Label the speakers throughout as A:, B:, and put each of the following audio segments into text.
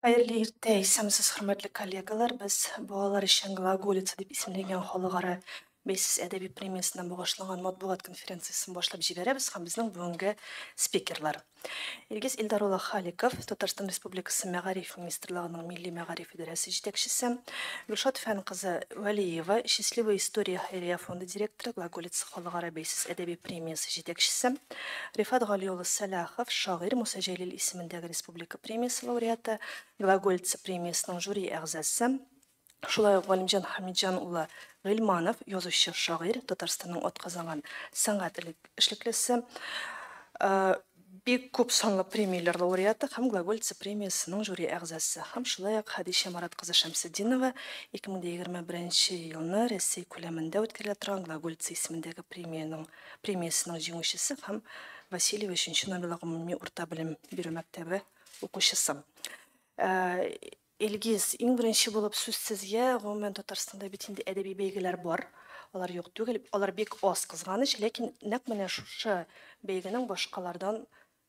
A: Хәерле иртә, исәнмесез, хөрмәтле коллегалар. Без балалар өчен «Глаголица» дип исемләнгән халыкара бәйсез әдәби премиясенә багышланган матбугат конференциясен башлап җибәрәбез һәм безнең бүгенге спикерлар: Илгиз Илдар улы Халиков, Татарстан Республикасы Мәгариф министрлыгының Милли мәгариф идарәсе җитәкчесе; Гөлшат Фән кызы Вәлиева, «Счастливая история» хәйрия фонды директоры, «Глаголица» халыкара бәйсез әдәби премиясе җитәкчесе; Рифат Гали улы Сәлахов, шагыйрь, Муса Җәлил исемендәге республика премиясе лауреаты, «Глаголица» премиясенең жюри әгъзасы; шулай ук Галимҗан Хәмитҗан улы Гыйльманов, язучы, шагыйрь, Татарстанның атказанган сәнгать эшлеклесе, бик күп санлы премияләр лауреаты һәм «Глаголица» премиясенең жюри әгъзасы; һәм шулай ук Хәдичә Марат кызы Шәмсетдинова, 2021 елны Рәсәй күләмендә үткәрелә торган «Глаголица» исемендәге премиянең премиясенең җиңүчесе һәм Васильево өченче номерлы гомуми урта белем бирү мәктәбе укучысы. Илгиз, иң беренче булып сүз сезгә. Гомумән, Татарстанда бит инде әдәби бәйгеләр бар. Алар юк түгел, алар бик аз, кызганыч, ләкин нәкъ менә шушы бәйгенең башкалардан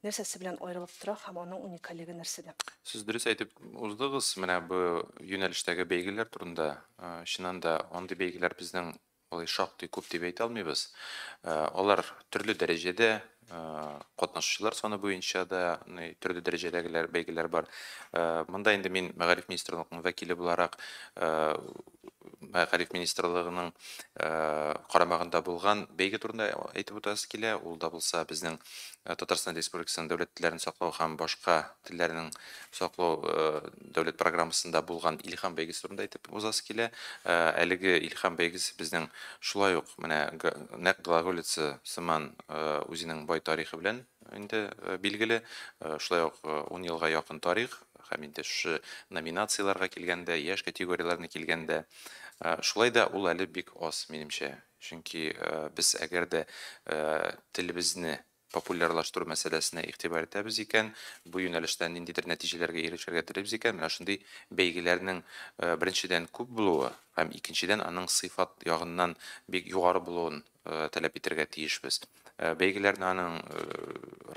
A: нәрсәсе белән аерылып тора һәм аның уникальлеге нәрсәдә?
B: Сез дөрес әйтеп уздыгыз, менә бу юнәлештәге бәйгеләр турында. Чыннан да, андый бәйгеләр безнең алай шактый күп дип әйтә алмыйбыз. Алар төрле дәрәҗәдә, катнашучылар саны буенча да төрле дәрәҗәдәгеләр бәйгеләр бар. Монда инде мин мәгариф министрлыгының вәкиле буларак мәгариф министрлыгының карамагында булган бәйге турында әйтеп үтәсе килә. Ул да булса безнең Татарстан Республикасының дәүләт телләрен саклау һәм башка телләрнең саклау дәүләт программасында булган «Илһам» бәйгесе турында әйтеп узасы килә. Әлеге «Илһам» бәйгесе безнең шулай ук менә нәкъ «Глаголица» сыман үзенең бай тарихы белән инде билгеле. Шулай ук 10 елга якын тарих һәм инде шушы номинацияләргә килгәндә, яшь категорияләренә килгәндә, шулай да ул әле бик аз, минемчә. Чөнки без әгәр дә телебезне популярлаштыру мәсьәләсенә игътибар итәбез икән, бу юнәлештә ниндидер нәтиҗәләргә ирешергә телибез икән, менә шундый бәйгеләрнең беренчедән күп булуы һәм икенчедән аның сыйфат ягыннан бик югары булуын таләп итәргә тиешбез. Бәйгеләрне аның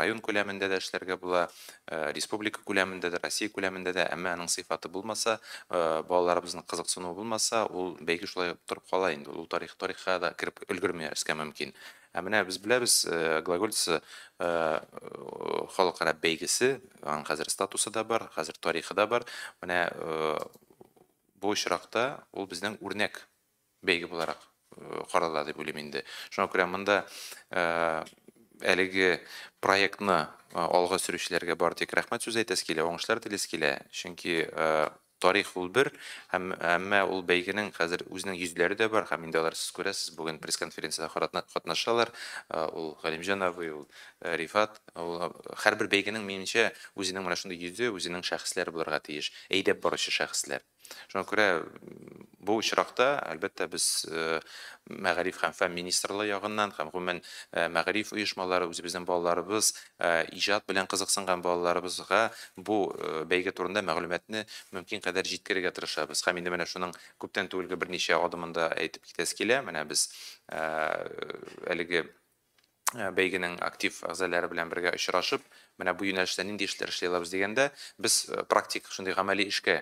B: район күләмендә дә эшләргә була, республика күләмендә дә, Россия күләмендә дә, әмма аның сыйфаты булмаса, балаларыбызның кызыксынуы булмаса, ул бәйге шулай торып кала инде, ул тарих тарихка да кереп өлгермәскә мөмкин. Ә менә без беләбез, «Глаголица» халыкара бәйгесе, аның хәзер статусы да бар, хәзер тарихы да бар. Менә бу очракта ул безнең үрнәк бәйге буларак карала дип уйлыйм инде. Шуңа күрә монда әлеге проектны алга сөрүчеләргә бары тик рәхмәт сүзе әйтәсе килә, уңышлар телисе килә. Чөнки тарих ул бер, һәм әмма ул бәйгенең хәзер үзенең йөзләре дә бар, һәм инде алар, сез күрәсез, бүген пресс-конференциядә катнашалар. Ул Галимҗан абый, ул Рифат, ул һәрбер бәйгенең, минемчә, үзенең менә шундый йөзе, үзенең шәхесләре булырга тиеш, әйдәп баручы шәхесләр. Шуңа күрә бу очракта, әлбәттә, без мәгариф һәм фән министрлыгы ягыннан һәм гомумән мәгариф оешмалары үзебезнең балаларыбыз, иҗат белән кызыксынган балаларыбызга бу бәйге турында мәгълүматны мөмкин кадәр җиткерергә тырышабыз. Һәм инде менә шуның күптән түгелге берничә адымында әйтеп китәсе килә. Менә без әлеге бәйгенең актив әгъзалары белән бергә очрашып, менә бу юнәлештә нинди эшләр эшли алабыз дигәндә, без практик шундый гамәли эшкә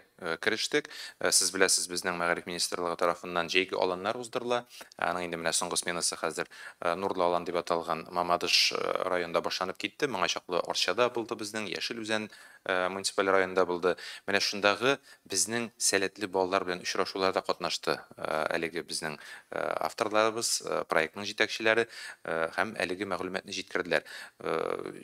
B: керештек. Сез беләсез, безнең мәгариф министрлыгы тарафыннан җәйге аланнар уздырыла. Аның инде менә соңгы сменасы хәзер «Нурлы алан» дип аталган Мамадыш районында башланып китте. Моңа чаклы Арчада булды безнең, Яшел Үзән муниципаль районында булды. Менә шундагы безнең сәләтле балалар белән очрашуларда катнашты әлеге безнең авторларыбыз, проектның җитәкчеләре һәм әлеге мәгълүматны җиткерделәр.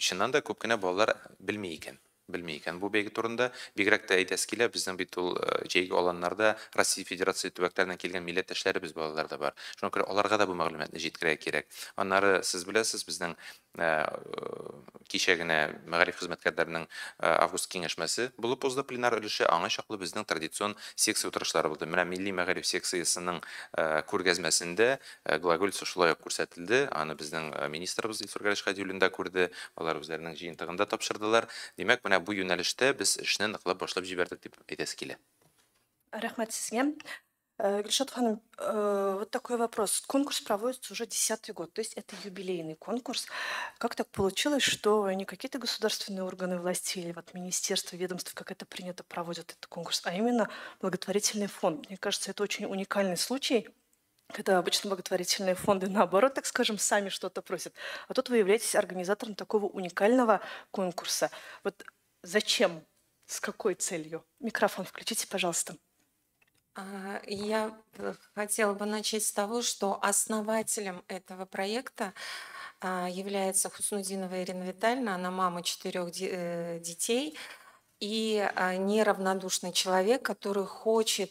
B: Чыннан да күп кенә балалар белми икән. Белми икән бу бәйге турында. Бигрәк тә әйтәсе килә, безнең бит ул җәйге аланнарда Россия Федерация төбәкләреннән килгән милләттәшләребез балалар да бар. Шуңа күрә аларга да бу мәгълүматны җиткерергә кирәк. Аннары сез беләсез, безнең кичә генә мәгариф хезмәткәрләренең август киңәшмәсе булып узды, пленар өлеше, аңа чаклы безнең традицион секция утырышлары булды. Менә милли мәгариф секциясенең күргәзмәсендә «Глаголица» шулай ук күрсәтелде. Аны безнең министрыбыз Илсур Гәрәч Хәдиуллин да күрде. Алар үзләренең җыентыгында тапшырдылар. Димәк, менә бу юнәлештә без эшне ныклап башлап җибәрдек дип әйтәсе килә.
A: Рәхмәт сезгә. Гульшат ханым, вот такой вопрос. Конкурс проводится уже 10-й год, то есть это юбилейный конкурс. Как так получилось, что не какие-то государственные органы власти или вот министерства, ведомства, как это принято, проводят этот конкурс, а именно благотворительный фонд? Мне кажется, это очень уникальный случай, когда обычно благотворительные фонды, наоборот, так скажем, сами что-то просят. А тут вы являетесь организатором такого уникального конкурса. Вот зачем? С какой целью? Микрофон включите, пожалуйста.
C: Я хотела бы начать с того, что основателем этого проекта является Хуснутдинова Ирина Витальевна. Она мама 4 детей и неравнодушный человек, который хочет,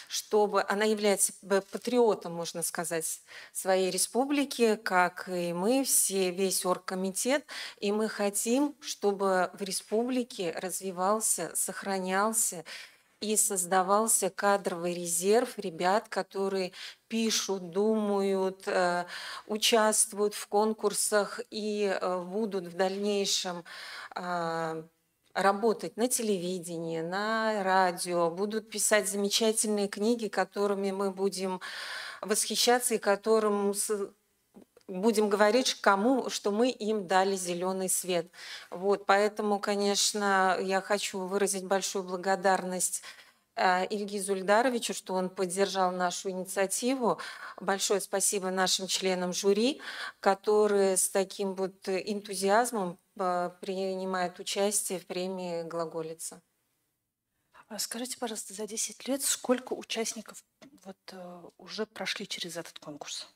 C: чтобы... Она является патриотом, можно сказать, своей республики, как и мы все, весь оргкомитет. И мы хотим, чтобы в республике развивался, сохранялся и создавался кадровый резерв ребят, которые пишут, думают, участвуют в конкурсах и будут в дальнейшем работать на телевидении, на радио, будут писать замечательные книги, которыми мы будем восхищаться и которым будем говорить, кому, что мы им дали зеленый свет. Вот, поэтому, конечно, я хочу выразить большую благодарность Ильгизу Ильдаровичу, что он поддержал нашу инициативу. Большое спасибо нашим членам жюри, которые с таким вот энтузиазмом принимают участие в премии «Глаголица».
A: Скажите, пожалуйста, за 10 лет сколько участников вот уже прошли через этот конкурс?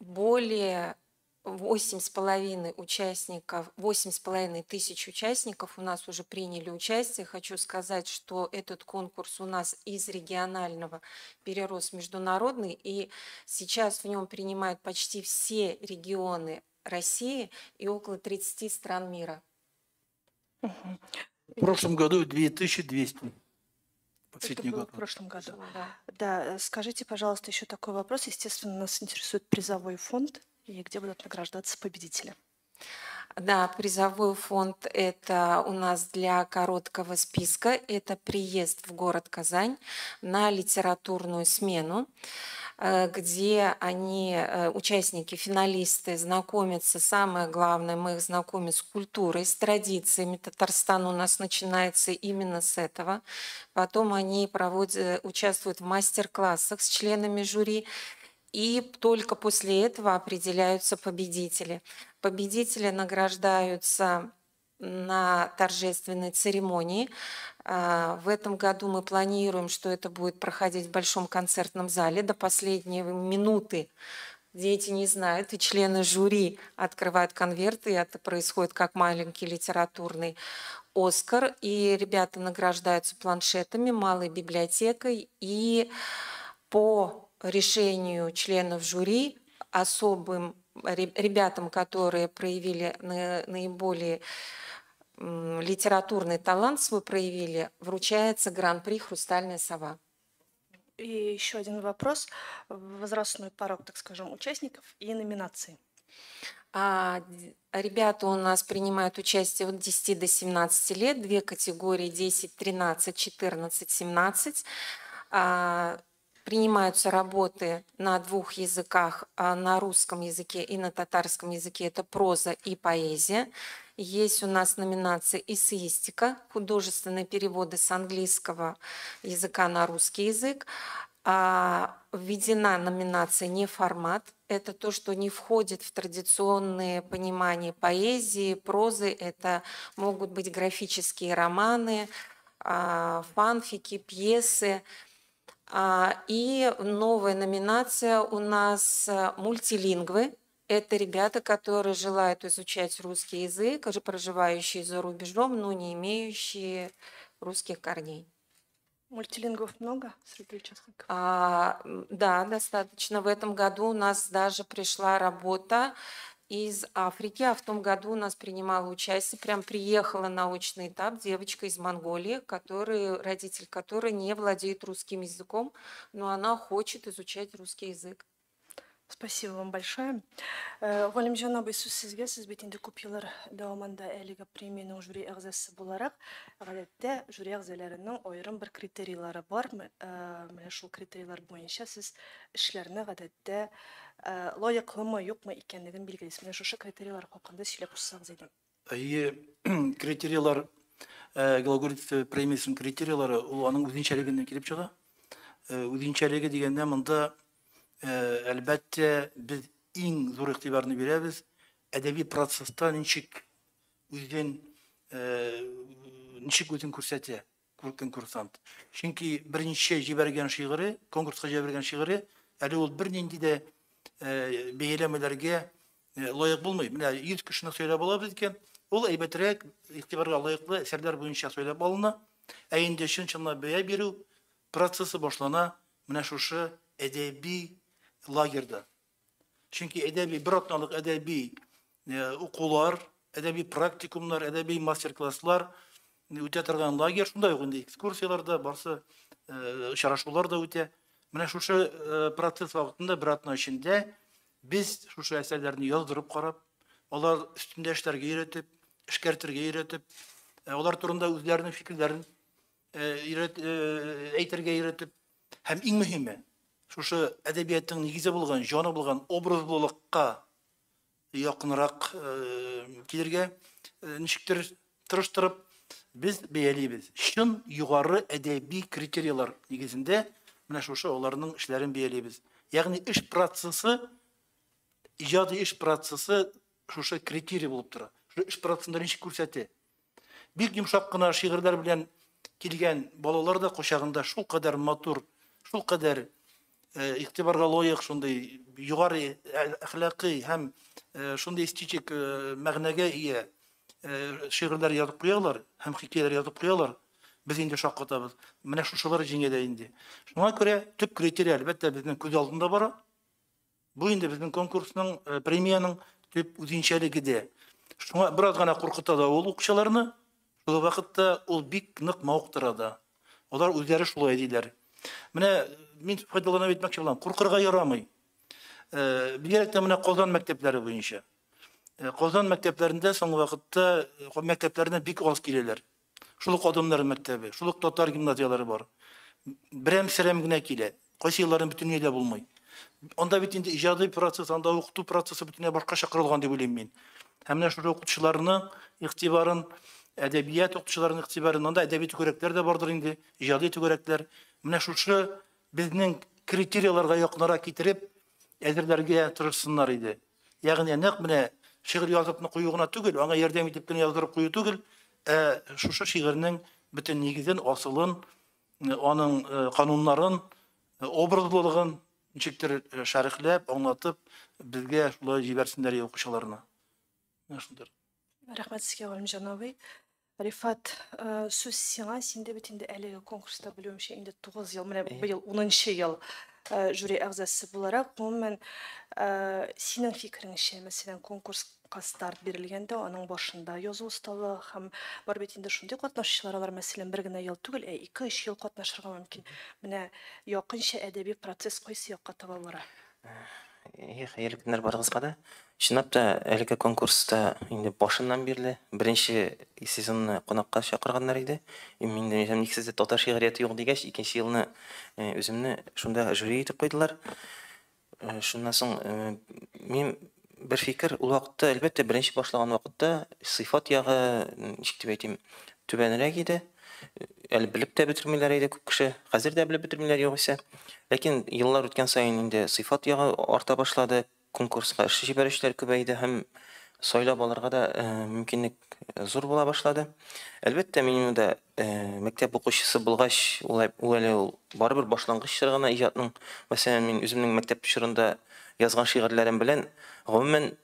C: Более 8,5 участников, 8,5 тысяч участников у нас уже приняли участие. Хочу сказать, что этот конкурс у нас из регионального перерос в международный, и сейчас в нем принимают почти все регионы России и около 30 стран мира.
D: В прошлом году 2200.
A: Это было в прошлом году. Да. Да, скажите, пожалуйста, еще такой вопрос. Естественно, нас интересует призовой фонд и где будут награждаться победители.
C: Да, призовой фонд – это у нас для короткого списка. Это приезд в город Казань на литературную смену, где они, участники, финалисты, знакомятся. Самое главное, мы их знакомим с культурой, с традициями. Татарстан у нас начинается именно с этого. Потом они участвуют в мастер-классах с членами жюри. И только после этого определяются победители. Победители награждаются на торжественной церемонии. В этом году мы планируем, что это будет проходить в Большом концертном зале до последней минуты. Дети не знают, и члены жюри открывают конверты, и это происходит как маленький литературный «Оскар». И ребята награждаются планшетами, малой библиотекой, и по решению членов жюри особым ребятам, которые проявили наиболее литературный талант свой проявили, вручается гран-при «Хрустальная сова».
A: И еще один вопрос. Возрастной порог, так скажем, участников и номинации.
C: Ребята у нас принимают участие от 10 до 17 лет, две категории: 10, 13, 14, 17. Принимаются работы на двух языках, на русском языке и на татарском языке. Это проза и поэзия. Есть у нас номинация эссеистика, художественные переводы с английского языка на русский язык. Введена номинация «Неформат». Это то, что не входит в традиционные понимания поэзии, прозы. Это могут быть графические романы, фанфики, пьесы. И новая номинация у нас «Мультилингвы». Это ребята, которые желают изучать русский язык, проживающие за рубежом, но не имеющие русских корней.
A: Мультилингвов много среди участников?
C: Да, достаточно. В этом году у нас даже пришла работа из Африки, а в том году у нас принимала участие, прям приехала на очный этап девочка из Монголии, родитель которой не владеет русским языком, но она хочет изучать русский язык.
A: Спасибо вам большое. Галимҗан абый, сүз сезгә. Сез бит инде күп еллар дәвамында әлеге премиянең жюри әгъзасы буларак, гадәттә жюри әгъзаларының аерым бер критерийлары бар. Менә шул критерийлар буенча сез эшләрне гадәттә лаеклымы, юкмы икәнлеген билгелисез. Менә шушы критерийлар хакында сөйләп узсагыз иде.
D: Әйе, критерийлар, Глаголица премиясенең критерийлары ул аның үзенчәлегеннән килеп чыга. Үзенчәлеге дигәндә монда, әлбәттә, без иң зур игътибарны бирәбез әдәби процесста ничек үзен күрсәтә конкурсант. Чөнки беренче җибәргән шигыре, конкурска җибәргән шигыре әле ул бернинди дә бәяләмәләргә лаек булмый. Менә 100 кешене сайлап алабыз икән, ул әйбәтрәк, игътибарга лаеклы әсәрләр буенча сайлап алына. Ә инде чын-чынлап бәя бирү процессы башлана менә шушы әдәби лагерьда. Чөнки әдәби бер атналык әдәби укулар, әдәби практикумнар, әдәби мастер-класслар үтә торган лагерь, шунда ук инде экскурсияләр дә, барсы очрашулар да үтә. Менә шушы процесс вакытында бер атна эчендә без шушы әсәрләрне яздырып карап, алар өстендә эшләргә өйрәтеп, эшкәртергә өйрәтеп, алар турында үзләренең фикерләрен әйтергә өйрәтеп, һәм иң мөһиме, шушы әдәбиятның нигезе булган, җаны булган образлылыкка якынрак килергә ничектер тырыштырып без бәялибез. Чын югары әдәби критерийлар нигезендә менә шушы аларның эшләрен бәялибез. Ягъни эш процессы, иҗади эш процессы шушы критерий булып тора. Шушы эш процессында ничек күрсәтә. Бик йомшак кына шигырьләр белән килгән балалар да кочагында шул кадәр матур, шул кадәр игътибарга лаек шундый югары әхлакый һәм шундый эстетик мәгънәгә ия шигырьләр язып куялар һәм хикәяләр язып куялар. Без инде шаккатабыз. Менә шушылар җиңә дә инде. Шуңа күрә төп критерий, әлбәттә, безнең күз алдында бара. Бу инде безнең конкурсның, премиянең төп үзенчәлеге дә. Шуңа бераз гына куркыта да ул укучыларны, шул ук вакытта ул бик нык мавыктыра да. Алар үзләре шулай диләр. Менә мин файдаланып әйтмәкче булам, куркырга ярамый. Бигрәк тә менә Казан мәктәпләре буенча. Казан мәктәпләрендә соңгы вакытта мәктәпләренә бик аз киләләр. Шул ук Адымнар мәктәбе, шул ук татар гимназияләре бар. Берәм-сәрәм генә килә. Кайсы елларын бөтенләй дә булмый. Анда бит инде иҗади процесс, анда укыту процессы бөтенләй башкача корылган дип уйлыйм мин. Һәм менә шушы укытучыларның игътибарын, әдәбият укытучыларының игътибарын, анда әдәби түгәрәкләр дә бардыр инде, иҗади түгәрәкләр. Менә шушы безнең критерийларга якынрак китереп әзерләргә тырышсыннар иде. Ягъни нәкъ менә шигырь язып кую гына түгел, аңа ярдәм итеп кенә яздырып кую түгел, ә шушы шигырьнең бөтен нигезен, асылын, аның кануннарын, образлылыгын ничектер шәрехләп, аңлатып, безгә шулай җибәрсеннәр укучыларына. Менә шундый.
A: Рәхмәт сезгә, Галимҗан абый. Рифат, сүз сиңа, син дә бит инде әлеге конкурста, белүемчә, инде 9 ел, менә быел 10 ел жюри әгъзасы буларак, гомумән, синең фикереңчә, мәсәлән, конкурска старт бирелгәндә, аның башында язу осталыгы һәм бар бит инде шундый катнашучылар, алар, мәсәлән, бер генә ел түгел, ә 2-3 ел катнашырга мөмкин. Менә якынча әдәби процесс кайсы якка таба бара?
E: Хәерле көннәр барыгызга да. Чынлап та, әлеге конкурста инде башыннан бирле беренче сезонны кунакка чакырганнар иде. Мин дә ник сездә татар шигърияте юк дигәч, икенче елны үземне шунда жюри итеп куйдылар. Шуннан соң мин бер фикер, ул вакытта, әлбәттә, беренче башлаган вакытта сыйфат ягы, ничек дип әйтим, түбәнрәк иде. Әле белеп тә бетермиләр иде күп кеше. Хәзер дә белеп бетермиләр югыйсә. Ләкин еллар үткән саен инде сыйфат ягы арта башлады. Конкурска эш җибәрүчеләр күбәйде һәм сайлап алырга да мөмкинлек зур була башлады. Әлбәттә, минем дә мәктәп укучысы булгач, ул әле ул барыбер башлангыч чоры гына иҗатның. Мәсәлән, мин үземнең мәктәп чорында язган шигырьләрем белән гомумән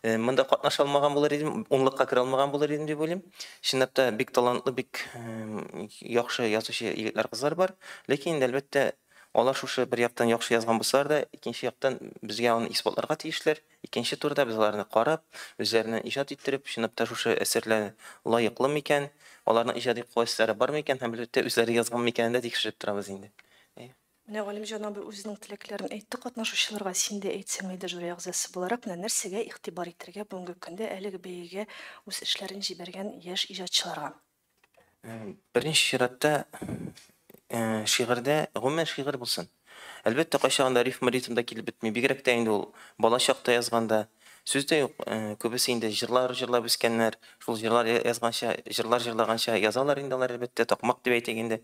E: монда катнаша алмаган булыр идем, унлыкка керә алмаган булыр идем дип уйлыйм. Чынлап та бик талантлы, бик яхшы язучы егетләр, кызлар бар. Ләкин инде, әлбәттә, алар шушы бер яктан яхшы язган булсалар да, икенче яктан безгә аны исбатларга тиешләр. Икенче турда без аларны карап, үзләренә иҗат иттереп, чынлап та шушы әсәрләр лаеклы микән, аларның иҗади куәтләре бар микән һәм әлбәттә үзләре язган микәнен дә тикшереп торабыз инде.
A: Менә Галимҗан абый үзенең теләкләрен әйтте катнашучыларга, син дә әйтсәң иде жюри әгъзасы буларак, менә нәрсәгә игътибар итәргә бүгенге көндә әлеге бәйгегә үз эшләрен җибәргән яшь иҗатчыларга?
E: Беренче чиратта шигырьдә, гомумән шигырь булсын. Әлбәттә, кайчагында рифма ритмда килеп бетми. Бигрәк тә инде ул бала чакта язганда. Сүз дә юк, күбесе инде җырлар җырлап үскәннәр. Шул җырлар язганча, җырлар җырлаганча язалар инде алар, әлбәттә, такмак дип әйтик инде.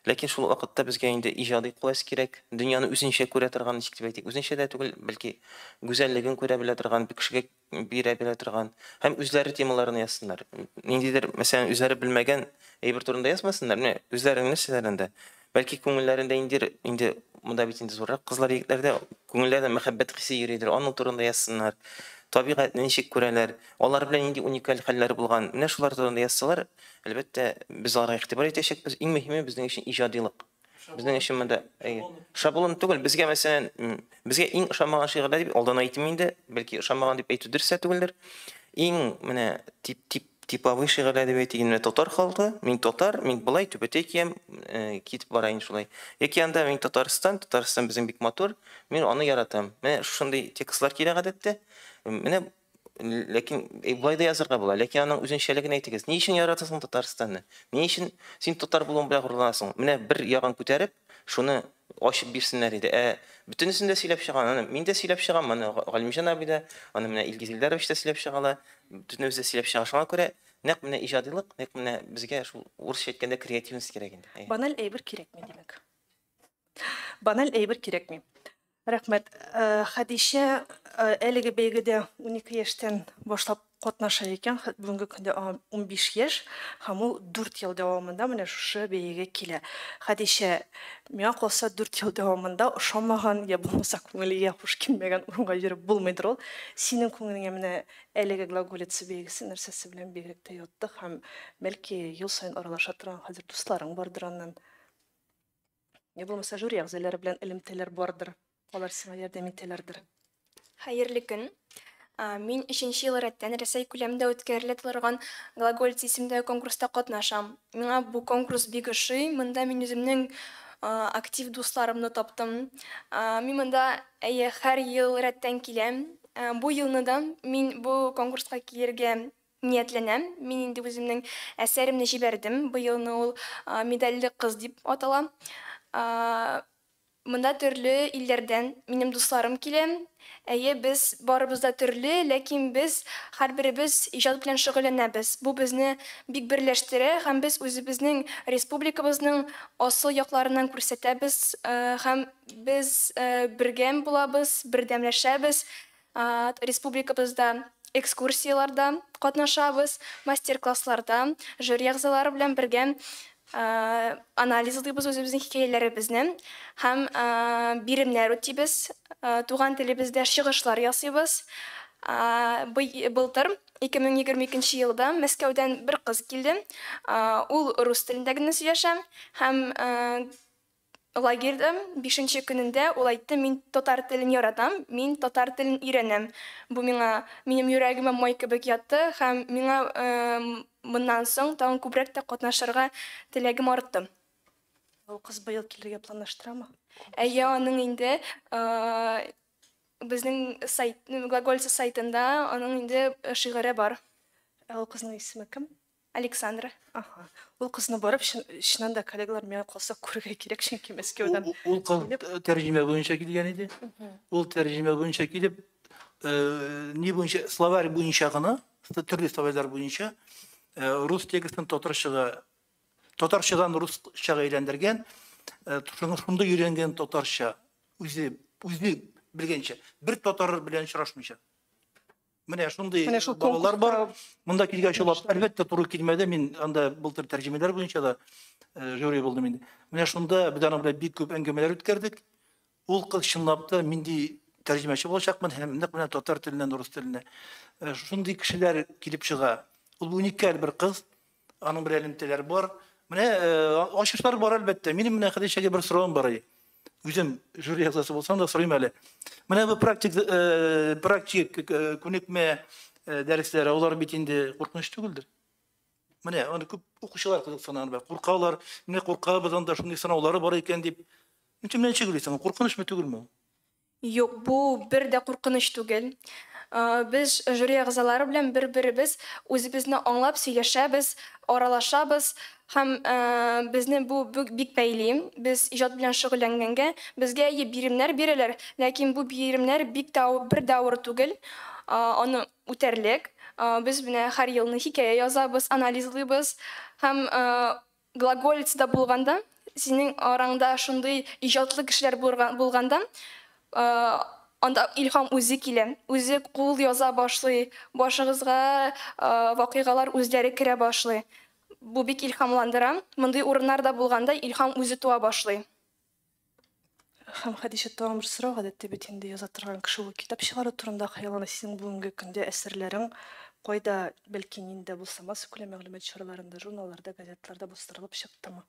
E: Ләкин шул вакытта безгә инде иҗади куәс кирәк, дөньяны үзенчә күрә торган, ничек дип әйтик, үзенчә дә түгел, бәлки гүзәллеген күрә белә торган, кешегә бирә белә торган һәм үзләре темаларын язсыннар. Ниндидер, мәсәлән, үзләре белмәгән әйбер турында язмасыннар, менә үзләренең нәрсәләрендә. Бәлки күңелләрендә инде инде монда бит инде зуррак кызлар, егетләрдә күңелләрдә мәхәббәт хисе йөридер, аның турында язсыннар. Табигатьне ничек күрәләр, алар белән нинди уникаль хәлләр булган. Менә шулар турында язсалар, әлбәттә, без аларга игътибар итәчәкбез. Иң мөһиме безнең өчен иҗадилык. Безнең өчен монда шаблон түгел. Безгә, мәсәлән, безгә иң ошамаган шигырьләр дип алдан әйтим инде, бәлки ошамаган дип әйтү дөрес тә түгелдер. Иң менә тип тип типовой шигырьләр дип әйтик, менә татар халкы, мин татар, мин болай түбәтәй киям, китеп бара инде шулай. Яки анда мин Татарстан, Татарстан безнең бик матур, мин аны яратам. Менә шушындый текстлар килә гадәттә. Менә ләкин болай да язырга була, ләкин аның үзенчәлеген әйтегез. Ни өчен яратасың Татарстанны? Ни өчен син татар булуың белән горурланасың? Менә бер ягын күтәреп, шуны ачып бирсеннәр иде. Ә бөтенесен дә сөйләп чыган, аны мин дә сөйләп чыгам, аны Галимҗан абый да, аны менә Илгиз Илдарович та сөйләп чыга ала, бөтенебез дә сөйләп чыга. Шуңа күрә нәкъ менә иҗадилык, нәкъ менә безгә шул урысча әйткәндә креативность кирәк инде.
A: Баналь әйбер кирәкми, димәк. Баналь әйбер кирәкми. Рәхмәт. Хәдичә әлеге бәйгедә 12 яшьтән башлап катнаша икән. Бүгенге көндә аңа 15 яшь һәм ул 4 ел дәвамында менә шушы бәйгегә килә. Хәдичә, миңа калса 4 ел дәвамында ошамаган я булмаса күңелгә хуш килмәгән урынга йөреп булмыйдыр ул. Синең күңелеңә менә әлеге глаголица бәйгесе нәрсәсе белән бигрәк тә ятты һәм бәлки ел саен аралаша торган хәзер дусларың бардыр аннан. Я булмаса жюри әгъзалары белән элемтәләр бардыр. Алар сиңа ярдәм итәләрдер.
F: Хәерле көн. Мин өченче ел рәттән Рәсәй күләмендә үткәрелә торган Глаголица исемдәге конкурста катнашам. Миңа бу конкурс бик ошый. Монда мин үземнең актив дусларымны таптым. Мин монда әйе һәр ел рәттән киләм. Бу елны да мин бу конкурска килергә ниятләнәм. Мин инде үземнең әсәремне җибәрдем. Бу елны ул Медальле кыз дип атала. Монда төрле илләрдән минем дусларым килә. Әйе, без барыбыз да төрле, ләкин без һәрберебез иҗат белән шөгыльләнәбез. Бу безне бик берләштерә һәм без үзебезнең республикабызның асыл якларыннан күрсәтәбез һәм без бергә булабыз, бердәмләшәбез. Республикабызда экскурсияларда катнашабыз, мастер-классларда, жюри әгъзалары белән бергә анализлыйбыз үзебезнең хикәяләребезне һәм биремнәр үтибез, туган телебездә чыгышлар ясыйбыз. Былтыр 2022 елда Мәскәүдән бер кыз килде. Ул рус телендә генә сөйләшә һәм лагерьда 5нче көнендә ул әйтте: "Мин татар телен яратам, мин татар телен өйрәнәм". Бу миңа минем йөрәгемә май кебек ятты һәм миңа моннан соң тагын күбрәк тә катнашырга теләгем артты.
A: Ул кыз быел килергә планлаштырамы?
F: Әйе, аның инде безнең сайт, Глаголица сайтында аның инде шигыре бар.
A: Ә ул кызның исеме кем?
F: Александра.
A: Аһа. Ул кызны барып, чыннан да, коллегалар, миңа калса күрергә кирәк, чөнки Мәскәүдән.
D: Ул кыз тәрҗемә буенча килгән иде. Ул тәрҗемә буенча килеп, ни буенча, словарь буенча гына, төрле словарьлар буенча рус текстын татарчага, татарчадан русчага әйләндергән, шунда өйрәнгән татарча, үзе үзе белгәнчә, бер татар белән очрашмыйча. Менә шундый балалар бар. Монда килгәч улар әлбәттә туры килмәде. Мин анда былтыр тәрҗемәләр буенча да жюри булдым инде. Менә шунда без аның белән бик күп әңгәмәләр үткәрдек. Ул кыз чынлап та минди тәрҗемәче булачакмын һәм нәкъ менә татар теленнән рус теленә. Шундый кешеләр килеп чыга. Ул уникаль бер кыз. Аның белән элемтәләр бар. Менә ачышлар бар әлбәттә. Минем менә Хәдичәгә бер соравым бар. Үзем жюри әгъзасы булсам да сорыйм әле. Менә бу практик практик күнекмә дәресләре, алар бит инде куркыныч түгелдер. Менә аны күп укучылар кызыксына, аны куркалар. Менә куркабыз, анда шундый сынаулары бар икән дип. Ничек менә ничек уйлыйсың, куркынычмы түгелме ул?
F: Юк, бу бер дә куркыныч түгел. Без жюри әгъзалары белән бер-беребез үзебезне аңлап сөйләшәбез, аралашабыз һәм безне бу бик бәйли. Без иҗат белән шөгыльләнгәнгә безгә әйе биремнәр бирәләр, ләкин бу биремнәр бик тә бер дә авыр түгел, аны үтәрлек. Без менә һәр елны хикәя язабыз, анализлыйбыз һәм Глаголицада булганда, синең араңда шундый иҗатлы кешеләр булганда, анда илһам үзе килә, үзе кул яза башлый, башыгызга вакыйгалар үзләре керә башлый. Бу бик илһамландыра. Мондый урыннарда булганда илһам үзе туа башлый.
A: Һәм, Хәдичә, тагын бер сорау, гадәттә бит инде яза торган кеше ул китап чыгару турында хыяллана. Синең бүгенге көндә әсәрләрең кайда, бәлки нинди дә булса массакүләм мәгълүмат чараларында, журналларда, газеталарда бастырылып чыктымы?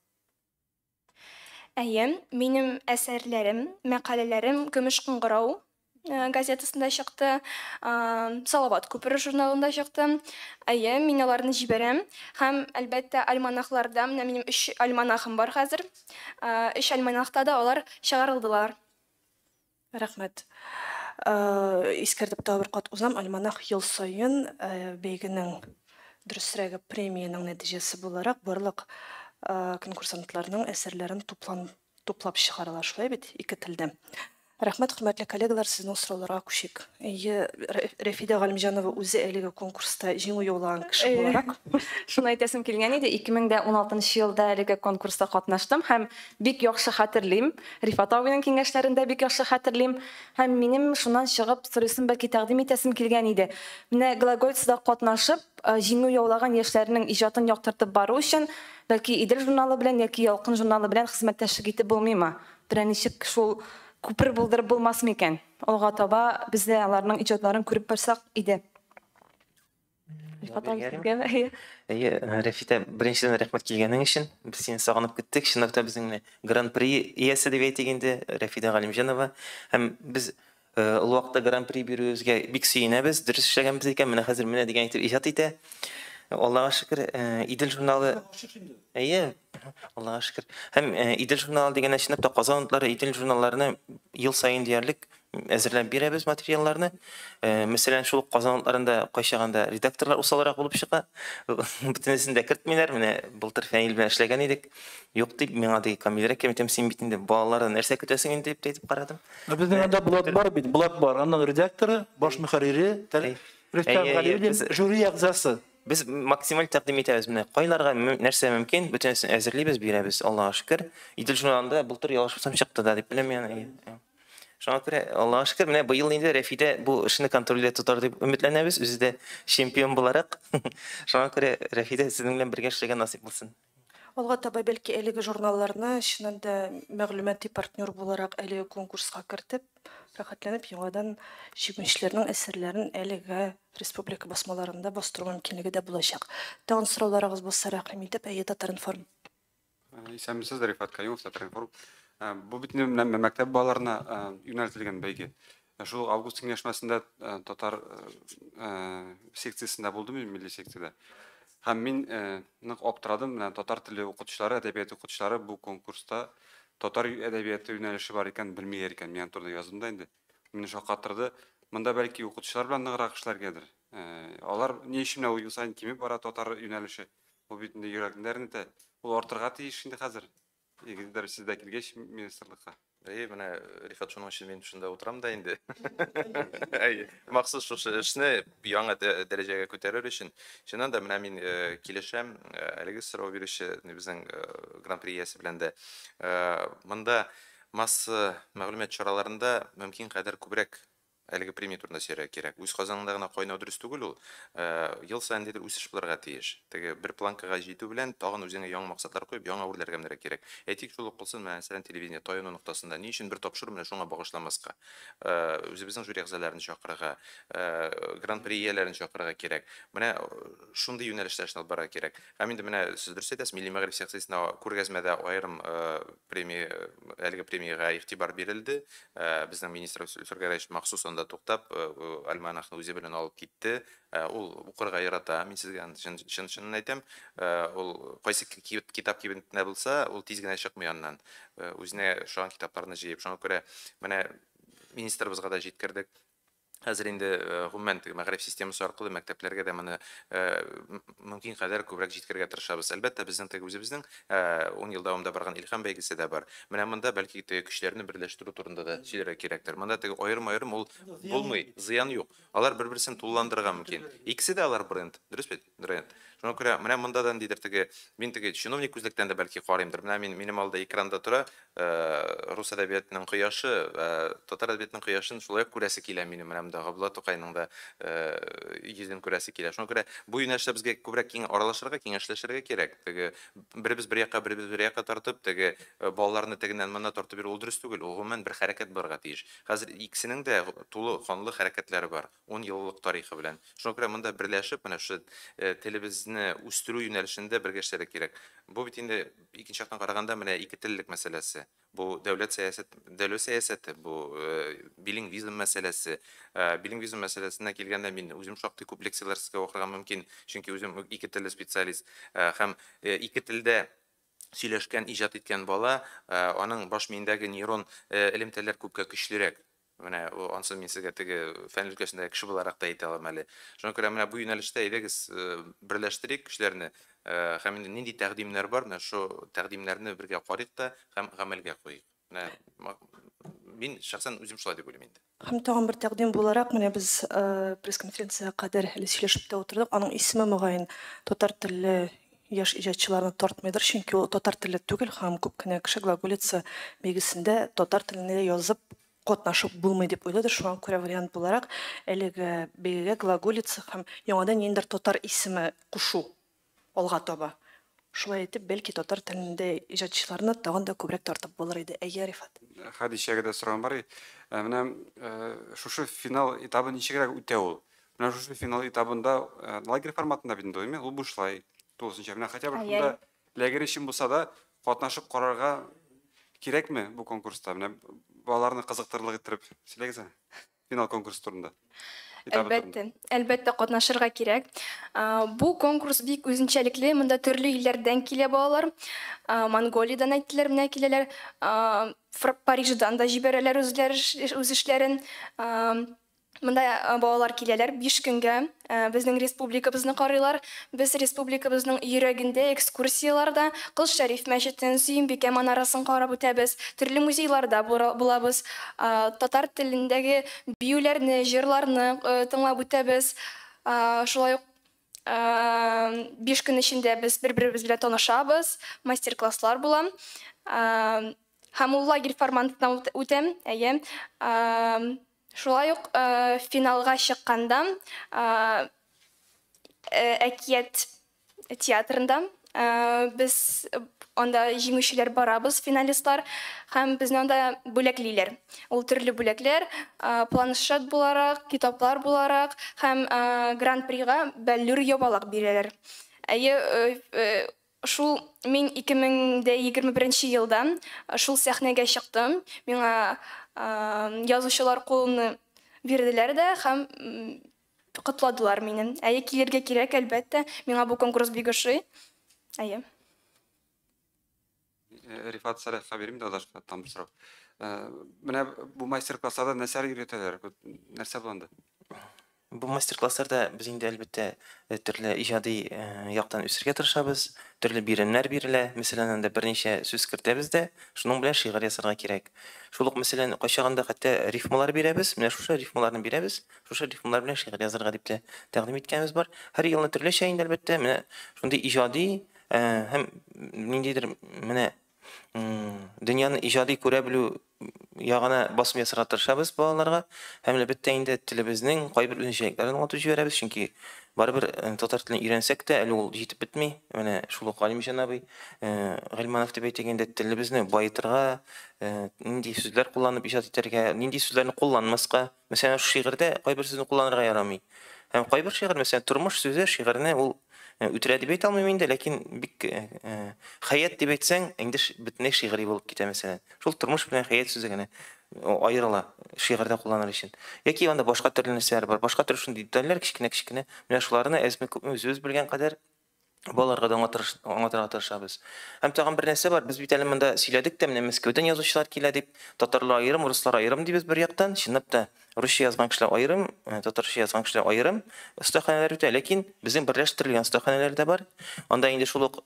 F: Әйе, минем әсәрләрем, мәкаләләрем Көмеш кыңгырау газетасында чыкты, Салават күпере журналында чыкты. Әйе, мин аларны җибәрәм. Һәм, әлбәттә, альманахларда, менә минем өч альманахым бар хәзер. Өч альманахта да алар чыгарылдылар.
A: Рәхмәт. Искәртеп тагы бер кат узам, альманах ел саен бәйгенең, дөресрәге, премиянең нәтиҗәсе буларак, барлык конкурсантларның әсәрләрен туплап чыгаралар, шулай бит, ике телдә. Рәхмәт, хөрмәтле коллегалар, сезнең сорауларга күчик. Әйе, Рәфидә Галимҗанова үзе әлеге конкурста җиңү яулаган кеше буларак.
G: Шуны әйтәсем килгән иде, 2016 елда әлеге конкурста катнаштым һәм бик яхшы хәтерлим. Рифат абыйның киңәшләрен дә бик яхшы хәтерлим. Һәм минем шуннан чыгып сорыйсым, бәлки тәкъдим итәсем килгән иде. Менә Глаголицада катнашып, җиңү яулаган яшьләрнең иҗатын яктыртып бару өчен, бәлки Идел журналы белән яки Ялкын журналы белән хезмәттәшлек итеп булмыймы? Берәр ничек шул күпер булдырып булмас микән? Алга таба без дә аларның иҗатларын күреп барсак иде. Рифат абый, сезгә әйе.
E: Әйе, Рәфитә, беренчедән рәхмәт килгәнең өчен. Без сине сагынып көттек. Чынлап та безнең менә Гран-при иясе дип әйтик инде, Рәфидә Галимҗанова. Һәм без ул вакытта Гран-при бирүебезгә бик сөенәбез. Дөрес эшләгәнбез икән. Менә хәзер менә дигән итеп иҗат итә. Аллага шөкер, Идел журналы. Әйе, Аллага шөкер. Һәм Идел журналы дигәндә, чынлап та Казан утлары, Идел журналларына ел саен диярлек әзерләп бирәбез материалларны. Мәсәлән, шул ук Казан утларында кайчаганда редакторлар усалрак булып чыга. Бөтенесен дә кертмиләр. Менә былтыр Фәнил белән эшләгән идек. Юк дип, миңа ди, Камилрәк әйтәм, син бит инде балалардан нәрсә көтәсең инде дип әйтеп карадым.
D: Безнең анда Булат бар бит, Булат бар. Аның редакторы, баш мөхәррире, Рөстәм Галиуллин, жюри әгъзасы.
E: Без максималь тәкъдим итәбез менә кайларга нәрсә мөмкин, бөтенесен әзерлибез, бирәбез, Аллага шөкер. Идел журналында былтыр ялгышмасам чыкты да дип беләм яны. Шуңа күрә Аллага шөкер, менә быел инде Рәфидә бу эшне контрольдә тотар дип өметләнәбез, үзе дә чемпион буларак. Шуңа күрә Рәфидә, сезнең белән бергә эшләргә насыйп булсын.
A: Алга таба бәлки әлеге журналларны чыннан да мәгълүмати партнер буларак әлеге конкурска кертеп, рәхәтләнеп яңадан җиңүчеләрнең әсәрләрен әлеге республика басмаларында бастыру мөмкинлеге дә булачак. Тагын сорауларыгыз булса, рәхим итеп, әйе, Татар-информ.
H: Исәнмесез, Рифат Каюмов, Татар-информ. Бу бит инде менә мәктәп балаларына юнәлтелгән бәйге. Шул август киңәшмәсендә татар секциясендә булдым мин, милли секциядә. Һәм мин нык аптырадым, менә татар теле укытучылары, әдәбият укытучылары бу конкурста татар әдәбияты юнәлеше бар икән, белмиләр икән. Мин турында яздым да инде. Мине шаккатырды. Монда бәлки укытучылар белән ныграк эшләргәдер. Алар ни өчен менә ел саен кимеп бара татар юнәлеше? Ул бит инде йөрәкне әрнетә. Ул артырга тиеш инде хәзер. Егетләр, сез дә килгәч министрлыкка.
B: Әйе, менә Рифат шуның өчен мин шунда утырам да инде. Әйе, махсус шушы эшне яңа дәрәҗәгә күтәрер өчен. Чыннан да менә мин килешәм әлеге сорау бирүче безнең Гран-при иясе белән дә. Монда масса мәгълүмат чараларында мөмкин кадәр күбрәк әлеге премия турында сөйләргә кирәк. Үз казаныңда гына кайнау дөрес түгел ул. Ел саен ниндидер үсеш булырга тиеш. Теге бер планкага җитү белән тагын үзеңә яңа максатлар куеп, яңа үрләргә менәргә кирәк. Әйтик, шул ук булсын, мәсәлән, телевидение таяну ноктасында ни өчен бер тапшыру менә шуңа багышламаска? Үзебезнең жюри әгъзаларын чакырырга, гран-при ияләрен чакырырга кирәк. Менә шундый юнәлештә эшне алып барырга кирәк. Һәм инде менә сез дөрес әйтәсез, Милли мәгариф секциясендә күргәзмәдә аерым премия, әлеге премиягә игътибар бирелде. Безнең министр Илсур Гәрәевич махсус Казанда туктап, альманахны үзе белән алып китте. Ул укырга ярата, мин сезгә чын чын чынын әйтәм. Ул кайсы китап кибетендә булса, ул тиз генә чыкмый аннан. Үзенә ошаган китапларны җыеп. Шуңа күрә менә министрыбызга да җиткердек. Хәзер инде гомумән теге мәгариф системасы аркылы мәктәпләргә дә моны мөмкин кадәр күбрәк җиткерергә тырышабыз. Әлбәттә, безнең теге үзебезнең 10 ел дәвамында барган Илһам бәйгесе дә бар. Менә монда бәлки теге көчләрне берләштерү турында да сөйләргә кирәктер. Монда теге аерым-аерым ул булмый, зыян юк. Алар бер-берсен тулыландырырга мөмкин. Икесе дә алар бренд, дөрес бит? Бренд. Шуңа күрә менә монда да ниндидер теге мин теге чиновник күзлектән дә бәлки карыймдыр. Менә мин минем алда экранда тора рус әдәбиятының кояшы, татар әдәбиятының кояшын шулай ук күрәсе килә минем. Менә монда Габдулла Тукайның да йөзен күрәсе килә. Шуңа күрә бу юнәлештә безгә күбрәк киң аралашырга, киңәшләшергә кирәк. Теге беребез бер якка, беребез бер якка тартып, теге балаларны тегеннән монда тартып йөрү ул дөрес түгел. Ул гомумән бер хәрәкәт булырга тиеш. Хәзер икесенең дә тулы канлы хәрәкәтләре бар, 10 еллык тарихы белән. Шуңа күрә монда берләшеп, менә шушы телебезне үстерү юнәлешендә бергә эшләргә кирәк. Бу бит инде икенче яктан караганда менә ике теллек мәсьәләсе. Бу дәүләт сәясәт, дәүләт сәясәте, бу билингвизм мәсьәләсе. Билингвизм мәсьәләсенә килгәндә мин үзем шактый күп лекцияләр сезгә укырга мөмкин, чөнки үзем ике телле специалист. Һәм ике телдә сөйләшкән, иҗат иткән бала, аның баш миендәге нейрон элемтәләр күпкә көчлерәк. Менә ансын мин сезгә теге фән өлкәсендәге кеше буларак та әйтә алам әле. Шуңа күрә менә бу юнәлештә әйдәгез берләштерик көчләрне һәм инде нинди тәкъдимнәр бар, менә шул тәкъдимнәрне бергә карыйк та һәм гамәлгә куйыйк. Менә мин шәхсән үзем шулай дип уйлыйм инде.
A: Һәм тагын бер тәкъдим буларак, менә без пресс-конференциягә кадәр әле сөйләшеп тә утырдык. Аның исеме мөгаен татар телле яшь иҗатчыларны тартмыйдыр, чөнки ул татар телле түгел һәм күп кенә кеше глаголица бәйгесендә татар телендә язып катнашып булмый дип уйлыйдыр. Шуңа күрә вариант буларак әлеге бәйгегә глаголица һәм яңадан ниндидер татар исеме кушу алга таба. Шулай итеп, бәлки татар телендә иҗатчыларны тагын да күбрәк тартып булыр иде. Әйе, Рифат.
H: Хәдичәгә дә сорауым бар. Менә шушы финал этабы ничегрәк үтә ул? Менә шушы финал этабында лагерь форматында бит инде, ул бушлай тулысынча. Менә хотя бы шунда лагерь өчен булса да катнашып карарга кирәкме бу конкурста? Менә балаларны кызыктырырлык иттереп сөйләгез әле финал конкурсы турында.
F: Әлбәттә, әлбәттә катнашырга кирәк. Бу конкурс бик үзенчәлекле, монда төрле илләрдән килә балалар. Монголиядән әйттеләр, менә киләләр. Париждан да җибәрәләр үзләре үз эшләрен. Монда балалар киләләр 5 көнгә, безнең республикабызны карыйлар. Без республикабызның йөрәгендә экскурсияләрдә Кол Шәриф мәчетен, Сөембикә манарасын карап үтәбез, төрле музейларда булабыз, татар телендәге биюләрне, җырларны тыңлап үтәбез. Шулай ук 5 көн эчендә без бер-беребез белән танышабыз, мастер-класслар була. Һәм ул лагерь форматына үтәм, әйе. Шулай ук финалга чыкканда Әкият театрында без анда җиңүчеләр барабыз, финалистлар, һәм безне анда бүләклиләр. Ул төрле бүләкләр, планшет буларак, китаплар буларак һәм гран-прига бәллүр ябалак бирәләр. Әйе, шул мин 2021 елда шул сәхнәгә чыктым. Миңа язучылар кулымны бирделәр дә һәм котладылар мине. Әйе, килергә кирәк, әлбәттә. Миңа бу конкурс бик ошый. Әйе.
H: Рифат Сәләхка бирим дә адашка там бер сорау. Менә бу мастер-классларда нәрсәләр өйрәтәләр? Нәрсә була анда?
E: Бу мастер-классларда без инде әлбәттә төрле иҗади яктан үсергә тырышабыз, төрле биремнәр бирелә. Мәсәлән, анда берничә сүз кертәбез дә, шуның белән шигырь ясарга кирәк. Шул ук, мәсәлән, кайчагында хәтта рифмалар бирәбез, менә шушы рифмаларны бирәбез, шушы рифмалар белән шигырь язарга дип тә тәкъдим иткәнебез бар. Һәр елны төрлечә инде әлбәттә, менә шундый иҗади һәм ниндидер менә дөньяны иҗади күрә белү ягына басым ясарга тырышабыз балаларга. Һәм әлбәттә инде телебезнең кайбер үзенчәлекләрен аңлатып җибәрәбез, чөнки барыбер татар телен өйрәнсәк тә әле ул җитеп бетми. Менә шул ук Галимҗан абый Гыйльманов дип әйтик инде, телебезне баетырга, нинди сүзләр кулланып иҗат итәргә, нинди сүзләрне кулланмаска. Мәсәлән, шигырьдә кайбер сүзне кулланырга ярамый. Һәм кайбер шигырь, мәсәлән, тормыш сүзе шигырьне ул Үтерә дип әйтә алмыйм инде, ләкин бик хәят дип әйтсәң, инде бөтенләй шигъри булып китә, мәсәлән. Шул тормыш белән хәят сүзе генә аерыла шигырьдә кулланыр өчен. Яки анда башка төрле нәрсәләр бар, башка төрле шундый детальләр кечкенә-кечкенә. Менә шуларны әзме-күпме үзебез белгән кадәр балаларга да аңлатырга тырышабыз. Һәм тагын бер нәрсә бар, без бит әле монда сөйләдек тә, менә Мәскәүдән язучылар килә дип, татарлар аерым, руслар аерым дибез бер яктан. Чынлап та, русча язган кешеләр аерым, татарча язган кешеләр аерым остаханәләр үтә, ләкин безнең берләштерелгән остаханәләр дә бар. Анда инде шул ук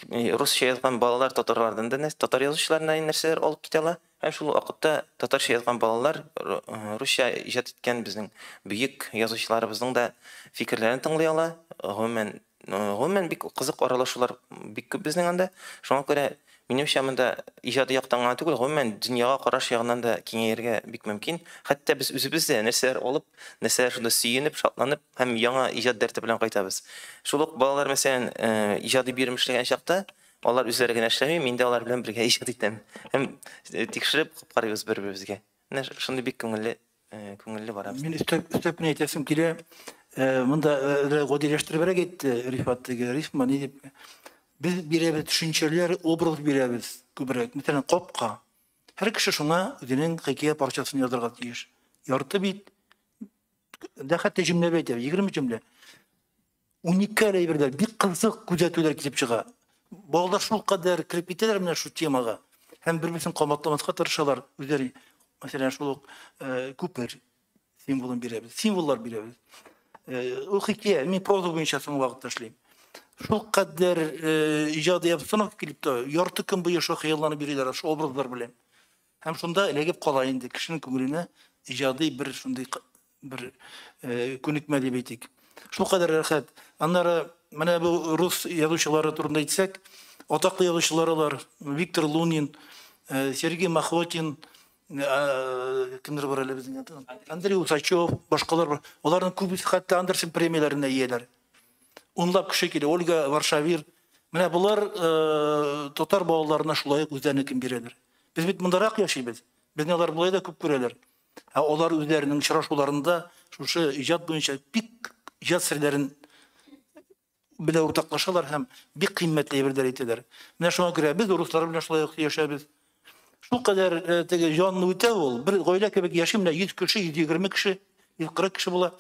E: русча язган балалар татарлардан да, татар язучыларыннан нәрсәләр алып китә ала. Һәм шул вакытта татарча язган балалар русча иҗат иткән безнең бөек язучыларыбызның да фикерләрен тыңлый ала. Гомумән бик кызык аралашулар бик күп безнең анда. Шуңа күрә минемчә монда иҗади яктан гына түгел, гомумән дөньяга караш ягыннан да киңәергә бик мөмкин. Хәтта без үзебез дә нәрсәләр алып, нәрсәләр шунда сөенеп, шатланып һәм яңа иҗат дәрте белән кайтабыз. Шул ук балалар, мәсәлән, иҗади бирем эшләгән чакта алар үзләре генә эшләми, мин дә алар белән бергә иҗат итәм. Һәм тикшереп карыйбыз бер-беребезгә. Менә шундый бик күңелле, күңелле барабыз.
D: Мин өстәп кенә әйтәсем килә. Монда гадиләштеребрәк әйтте Рифат теге рифма ни дип. Без бирәбез төшенчәләр, образ бирәбез күбрәк. Мәсәлән, капка. Һәр кеше шуңа үзенең хикәя парчасын язарга тиеш. Ярты бит, дә хәтта җөмлә әйтә, 20 җөмлә. Уникаль әйберләр, бик кызык күзәтүләр килеп чыга. Балалар шул кадәр кереп китәләр менә шул темага. Һәм бер-берсен кабатламаска тырышалар. Үзләре, мәсәлән, шул ук күпер символын бирәбез, символлар бирәбез. Ул хикәя, мин проза буенча соңгы вакытта эшлим. Шул кадәр иҗади обстановка килеп тә, ярты көн буе шул хыялланып йөриләр, шул образлар белән. Һәм шунда эләгеп кала инде кешенең күңеленә иҗади бер шундый бер күнекмә дип әйтик. Шул кадәр рәхәт. Аннары менә бу рус язучылары турында әйтсәк, атаклы язучылар алар, Виктор Лунин, Сергей Махотин, кемдер бар әле безнең, Андрей Усачев, башкалар бар. Аларның күбесе хәтта Андерсен премияләренә ияләр. Унлап кеше килә, Ольга Варшавир. Менә болар татар балаларына шулай ук үзләренекен бирәләр. Без бит мондарак яшибез. Безне алар болай да күп күрәләр. Ә алар үзләренең очрашуларында шушы иҗат буенча бик иҗат серләрен белән уртаклашалар һәм бик кыйммәтле әйберләр әйтәләр. Менә шуңа күрә без руслар белән шулай ук яшәбез. Шул кадәр теге җанлы үтә ул. Бер гаилә кебек яши, менә 100 кеше, 120 кеше, 140 кеше була.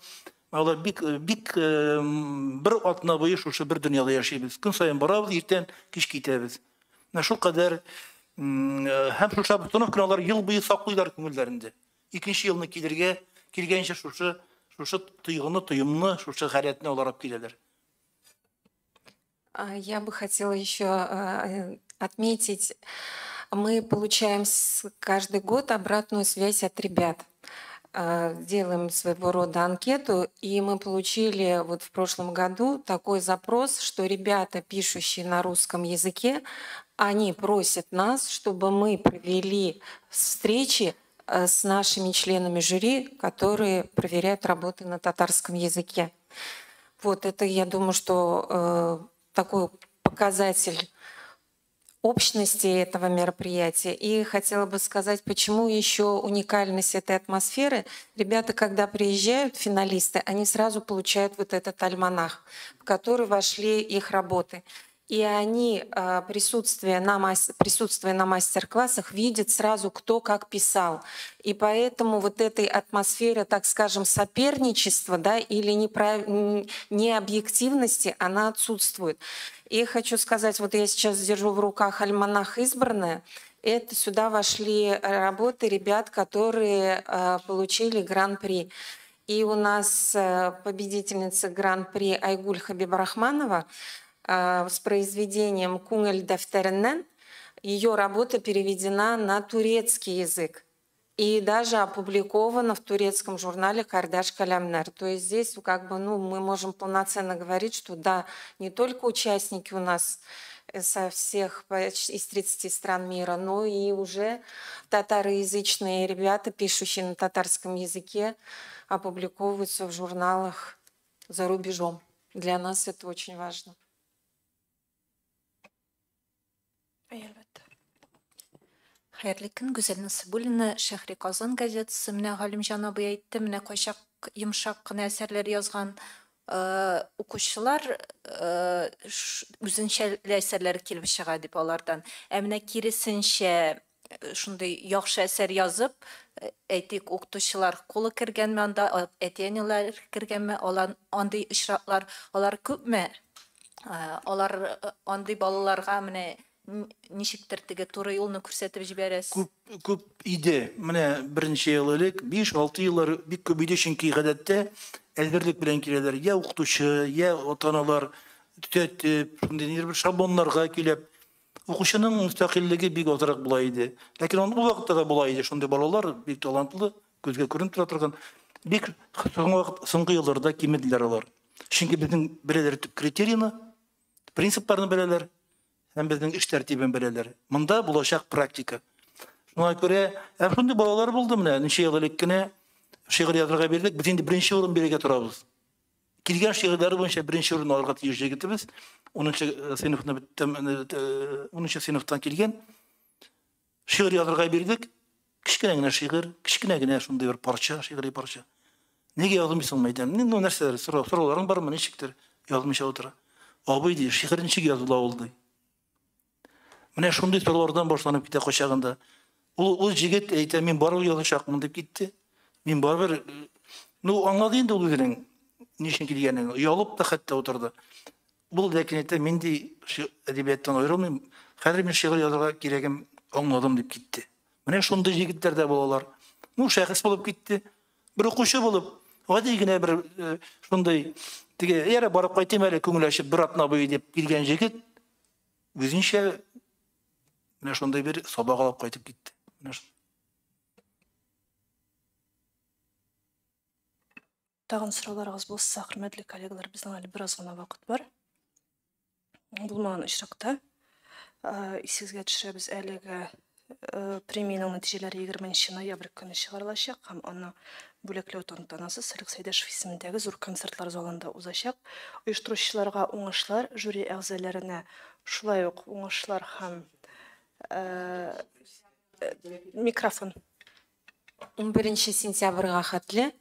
D: Алар бик бик бер атна буе шушы бер дөньяда яшибез. Көн саен барабыз, иртән кич китәбез. Менә шул кадәр һәм шушы обстановканы алар ел буе саклыйлар күңелләрендә. Икенче елны килергә килгәнчә шушы тойгыны, тоемны, шушы халәтне алар алып киләләр.
C: Я бы хотела еще отметить, мы получаем каждый год обратную связь от ребят. Делаем своего рода анкету, и мы получили вот в прошлом году такой запрос, что ребята, пишущие на русском языке, они просят нас, чтобы мы провели встречи с нашими членами жюри, которые проверяют работы на татарском языке. Вот это, я думаю, что такой показатель общности этого мероприятия. И хотела бы сказать, почему еще уникальность этой атмосферы. Ребята, когда приезжают, финалисты, они сразу получают вот этот альманах, в который вошли их работы. И они, присутствуя на мастер-классах, видят сразу, кто как писал. И поэтому вот этой атмосфере, так скажем, соперничества, да, или необъективности, она отсутствует. И хочу сказать, вот я сейчас держу в руках альманах «Избранное». Это сюда вошли работы ребят, которые получили гран-при. И у нас победительница гран-при Айгуль Хабибрахманова с произведением «Кунгель Дафтеренен». Ее работа переведена на турецкий язык и даже опубликована в турецком журнале «Кардаш Калямнер». То есть здесь как бы, ну, мы можем полноценно говорить, что да, не только участники у нас со всех из 30 стран мира, но и уже татароязычные ребята, пишущие на татарском языке, опубликовываются в журналах за рубежом. Для нас это очень важно.
A: Әлбәттә.
I: Хәерле көн, Гүзәл Насыйбуллина, Шәһри Казан газетасы. Менә Галимҗан абый әйтте, менә кайчак йомшак кына әсәрләр язган Укучылар үзенчәле әсәрләр килеп чыга дип алардан. Ә менә киресенчә, шундый яхшы әсәр язып, әйтик, укытучылар кулы кергәнме анда, әти-әниләр кергәнме, алар андый очраклар, алар күпме? Алар андый балаларга менә ничектер теге туры юлны күрсәтеп җибәрәсез?
D: Күп, күп иде. Менә берничә ел элек, 5-6 еллар бик күп иде, чөнки гадәттә әзерлек белән киләләр. Я укытучы, я ата-аналар төзәтеп, шундый нидер бер шаблоннарга килеп, укучының мөстәкыйльлеге бик азрак була иде. Ләкин ул вакытта да була иде шундый балалар, бик талантлы, күзгә күренеп тора торган. Бик соңгы вакыт, соңгы елларда кимеделәр алар. Чөнки безнең беләләр төп критерийны, принципларны беләләр һәм безнең эш тәртибен беләләр. Монда булачак практика. Шуңа күрә, ә шундый балалар булды менә, ничә ел элек кенә шигырь язырга бирдек, без инде беренче урын бирергә торабыз. Килгән шигырьләр буенча беренче урын алырга тиеш егетебез. 10 сыйныфны беттем, 10 сыйныфтан килгән. Шигырь язырга бирдек. Кечкенә генә шигырь, кечкенә генә шундый бер парча, шигъри парча. Нигә язмыйсың, мәйтәм? Ну, нәрсәләр, сорауларың бармы, ничектер язмыйча утыра. Абый, ди, шигырь ничек языла ул, ди. Менә шундый сораулардан башланып китә кайчагында. Ул җегет әйтә, мин барыбер язачакмын дип китте. Мин барыбер, ну, аңлады инде ул үзенең ни өчен килгәнен, оялып та хәтта утырды. Бул ләкин әйтә, мин ди әдәбияттан аерылмыйм, хәзер мин шигырь язарга кирәгем аңладым дип китте. Менә шундый җегетләр дә булалар. Ну, шәхес булып китте. Бер укучы булып, гади генә бер шундый теге, яра барып кайтыйм әле, күңел ачып бер атна буе дип килгән җегет үзенчә менә шундый бер сабак алып кайтып китте. Менә шундый.
A: Тагын сорауларыгыз булса, хөрмәтле коллегалар, безнең әле бераз гына вакыт бар. Булмаган очракта исегезгә төшерәбез, әлеге премиянең нәтиҗәләре 20 ноябрь көне чыгарылачак һәм аны бүләкләү тантанасы Салих Сәйдәшев исемендәге зур концертлар залында узачак. Оештыручыларга уңышлар, жюри әгъзаларына шулай ук уңышлар һәм микрофон.
C: 11 сентябрьгә хәтле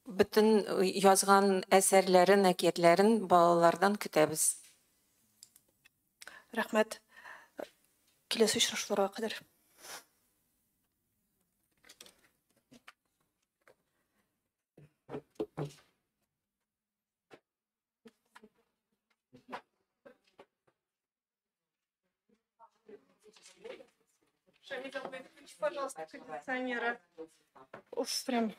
C: бөтен язган әсәрләрен, әкиятләрен балалардан көтәбез.
A: Рәхмәт. Киләсе очрашуларга кадәр. Шамиль, пожалуйста, кондиционера. Уф, прям.